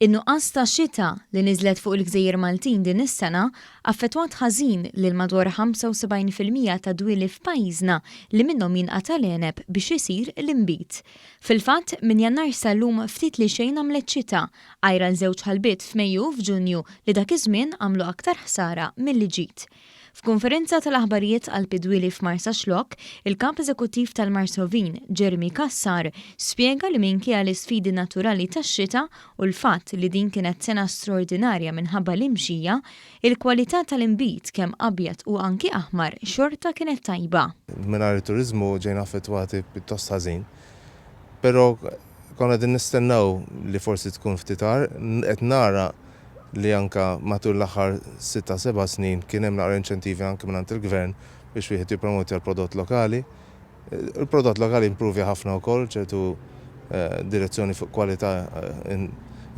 In-nuqqas ta' xita li niżlet fuq il-gżejjer Maltin din is-sena affettwat ħażin lil madwar 75% ta' dwieli f'pajjiżna li minnhom jinqata' l-għeneb biex isir l-inbid. Fil-fatt, minn Jannar sal-lum ftit li xejn għamlet xita, għajr għal żewġ ħalbiet f'Mejju u f'Ġunju li dak iż-żmien għamlu aktar ħsara milli ġid. F'konferenza tal-aħbarijiet qalb id-dwieli f'Marsaxlokk, il-Kap Eżekuttiv tal-Marsovin, Jeremy Cassar, spjega li minkejja l-isfidi naturali tax-xita u l-fatt li din kienet sena straordinarja minħabba l-imxija, il-kwalità tal-inbid kemm abjad u anki aħmar xorta kienet tajba. Mingħajr it-turiżmu ġejna affettwati pjuttost ħażin. Però konna qegħdin nistennew li forsi tkun ftit agħar. Qed nara li anke matul l-aħħar 6-7 snin kien hemm naqra inċentivi anke mingħand il-gvern biex wieħed jippromoti għall-prodott lokali. Il-prodott lokali improvja ħafna wkoll, ċertu direzzjoni fuq kwalità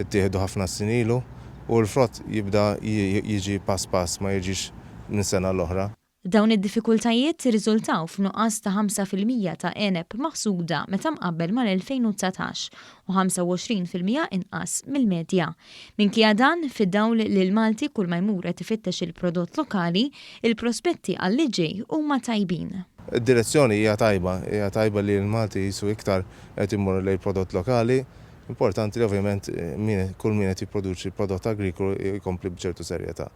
ittieħdu ħafna snin ilu u l-frott jibda jiġi pass pass, ma jiġix minn sena l-oħra. Dawn id-diffikultajiet irriżultaw f'nuqqas ta' 5% ta' għeneb maħsuda meta mqabbel mal-2019 u 25% inqas mill-medja. Minkejja dan, fid-dawl li l-Malti kull ma jmur qed ifittex il-prodott lokali, il-prospetti għal li ġej huma tajbin. Id-direzzjoni hija tajba, hija tajba li l-Malti jisu iktar qed imur lejn prodott lokali. Importanti li ovvjament kull min qed jipproduċi prodott agrikolu jkompli b'ċertu serjetà.